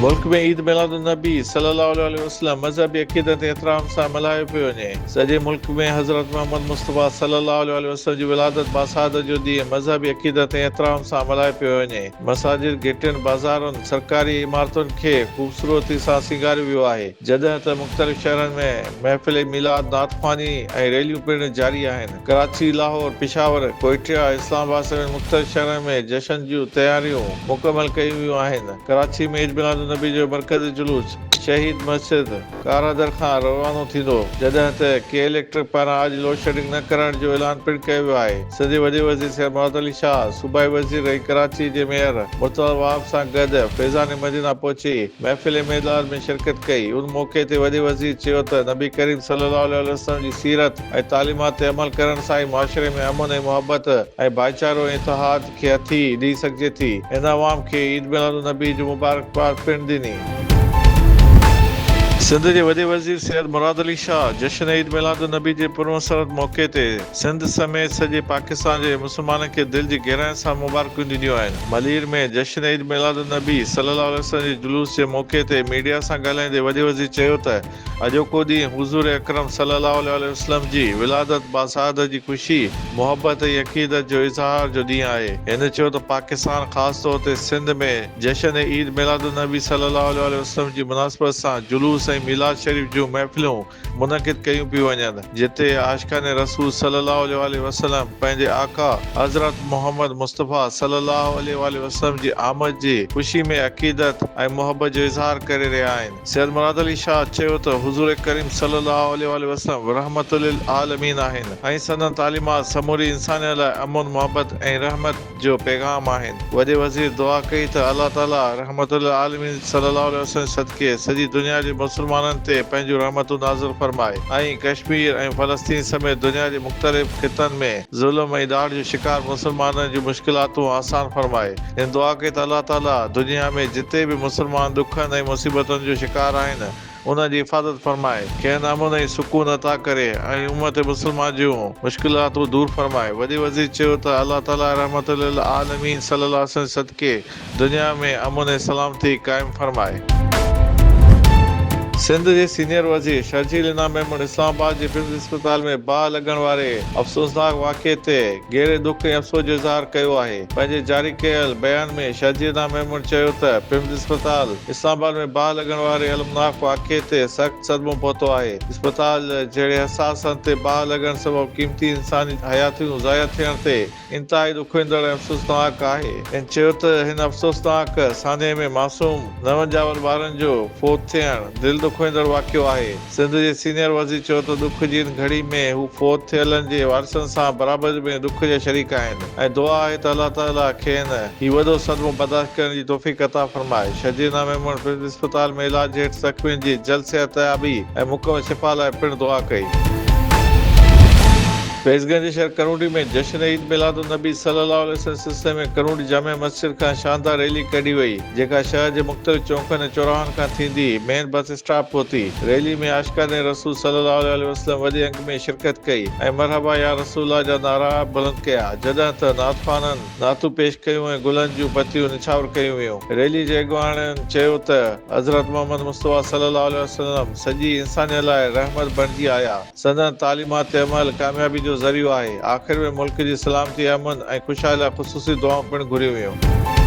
ملڪ ۾ عيد ميلاد النبي صلي الله عليه وسلم مذهبي عقيدت ۽ احترام سان ملهايو پيو وڃي. سڄي ملڪ ۾ حضرت محمد مصطفيٰ صلي الله عليه وسلم جي ولادت باسعادت جو ڏينهن مذهبي عقيدت ۽ احترام سان ملهايو پيو وڃي. مساجد، گهٽين، بازارن، سرڪاري عمارتن کي خوبصورتي سان سينگاريو ويو آهي. جڏهن ته مختلف شهرن ۾ محفل ميلاد، نعت خواني ۽ ريليون پڻ جاري آهن. ڪراچي، لاهور، پشاور، ڪوئٽيا، اسلام آباد سميت مختلف شهرن ۾ جشن جون تياريون مڪمل ڪيون ويون آهن. ڪراچي ۾ عيد ميلاد النبي جو مرڪزي جلوس شهيد مسجد ڪارادر کان روانو ٿيندو، جڏهن ته ڪي اليڪٽرڪ پاران اڄ لوڊشيڊنگ نه ڪرڻ جو اعلان پڻ ڪيو ويو آهي. سنڌ جي وڏي وزير سيد مراد علي شاهه، صوبائي وزير ۽ ڪراچي جي ميئر مرتضيٰ وهاب سان گڏ فيضان مدينه پهچي محفل ميلاد ۾ شرڪت ڪئي. ان موقعي تي وڏي وزير چيو ته نبي ڪريم صلي الله عليه وسلم جي سيرت ۽ تعليمات تي عمل ڪرڻ سان ئي معاشري ۾ امن ۽ محبت ۽ ڀائيچارو ۽ اتحاد کي هٿي ڏئي سگهجي ٿي. هن عوام کي عيد ميلاد النبي جون مبارڪباد پڻ ڏني. سنڌ جي وڏي وزير سيد مراد علي شاهه جشن عيد ميلاد النبي جي پرمسرت موقعي تي سنڌ سميت سڄي پاڪستان جي مسلمانن کي دل جي گهراين سان مبارڪون ڏنيون آهن. ملير ۾ جشن عيد ميلاد النبي صلي الله عليه وسلم جي جلوس جي موقعي تي ميڊيا سان ڳالهائيندي وڏي وزير چيو ته اڄوڪو ڏينهن حضور اڪرم صلي الله عليه وسلم جي ولادت باسعادت جي خوشي، محبت ۽ عقيدت جو اظهار جو ڏينهن آهي. هن چيو ته پاڪستان خاص طور تي سنڌ ۾ جشن عيد ميلاد النبي صلي الله عليه وسلم جي مناسبت سان جلوس ۽ ميلاد شريف جون محفلون منعقد ڪيون پيون وڃن جتي عاشقان رسول صلي الله عليه وسلم پنهنجي آقا حضرت محمد مصطفيٰ صلي الله عليه وسلم جي آمد جي خوشي ۾ عقيدت ۽ محبت جو اظهار ڪري رهيا آهن. سيد مراد علي شاهه چيو ته حضور ڪريم صلي الله عليه واٰله وسلم رحمت للعالمين آهن ۽ سندن تعليمات سموري انسانيت لاء امن، محبت ۽ رحمت جو پيغام آهن. وڏي وزير دعا ڪئي ته الله تعالي رحمت للعالمين صلي الله عليه وسلم جي صدقي سڄي دنيا جي مسلمانن تي پنهنجون رحمتون نازل فرمائي ۽ ڪشمير ۽ فلسطين سميت دنيا جي مختلف خطن ۾ ظلم ۽ ڏاڍ جو شڪار مسلمانن جون مشڪلاتون آسان فرمائي. هن دعا ڪئي ته الله تعاليٰ دنيا ۾ جتي به مسلمان ڏکن ۽ مصيبتن جو شڪار آهن، انهن جي حفاظت فرمائي، کين امن ۽ سڪون عطا ڪري ۽ امت مسلمه جون مشڪلاتون دور فرمائي. وڏي وزير چيو ته الله تعاليٰ رحمت للعالمين صلي الله عليه وسلم جي صدقي دنيا ۾ امن ۽ سلامتي قائم فرمائي. سنڌ جي سينيئر وزير شرجيل انعام ميمڻ اسلام آباد جي پمز اسپتال ۾ باهه لڳڻ واري افسوسناڪ واقعي تي گهري ڏک ۽ افسوس جو اظهار ڪيو آهي. پنهنجي جاري ڪيل بيان ۾ شرجيل انعام ميمڻ چيو ته پمز اسپتال اسلام آباد ۾ باهه لڳڻ واري المناڪ واقعي تي سخت صدمو پهتو آهي، اسپتال جهڙي حساس هنڌ تي باهه لڳڻ سبب قيمتي انساني حياتيون ضايع ٿيڻ تي انتهائي ڏکوئيندڙ ۽ افسوسناڪ آهي. هن چيو ته هن افسوسناڪ سانحي ۾ معصوم نون ڄاول ٻارن جو فوت ٿيڻ دل ڏکوئيندڙ واقعو آهي. سنڌ جي سينيئر وزير چيو ته ڏک جي ان گهڙي ۾ هو فوت ٿيلن جي وارثن سان برابر ۾ ڏک جا شريڪ آهن ۽ دعا آهي ته الله تعالي کين هي وڏو صدمو برداشت ڪرڻ جي توفيق عطا فرمائي. شرجينا ميمڻ پرنس اسپتال ۾ علاج هيٺ زخمين جي جلد صحتيابي ۽ مڪمل شفا لاء پڻ دعا ڪئي. فيض گنج شهر ڪرونڊي ۾ جشن عيد ميلاد النبي صلي الله عليه وسلم سلسلي ۾ ڪرونڊي جامع مسجد کان شاندار ريلي ڪڍي وئي جيڪا شهر جي مختلف چونڪن ۽ چوراهن کان ٿيندي مين بس اسٽاپ پهتي. ريلي ۾ عاشقان رسول صلي الله عليه وسلم وڏي انگ ۾ شرڪت ڪئي ۽ مرحبا يا رسول الله جا نعرا بلند ڪيا جڏهن ته نعت خوانن نعتون پيش ڪيون ۽ گلن جون پتيون نڇاور ڪيون ويون. ريلي جي اڳواڻن چيو ته حضرت محمد مصطفيٰ صلي الله عليه وسلم سڄي انسانيت لاء رحمت بڻجي آيا. سندن تعليمات تي عمل ڪاميابي جو ذريعو آهي. آخر ۾ ملڪ جي سلامتي، امن ۽ خوشحالي لاء خصوصي دعائون پڻ گهريون ويون.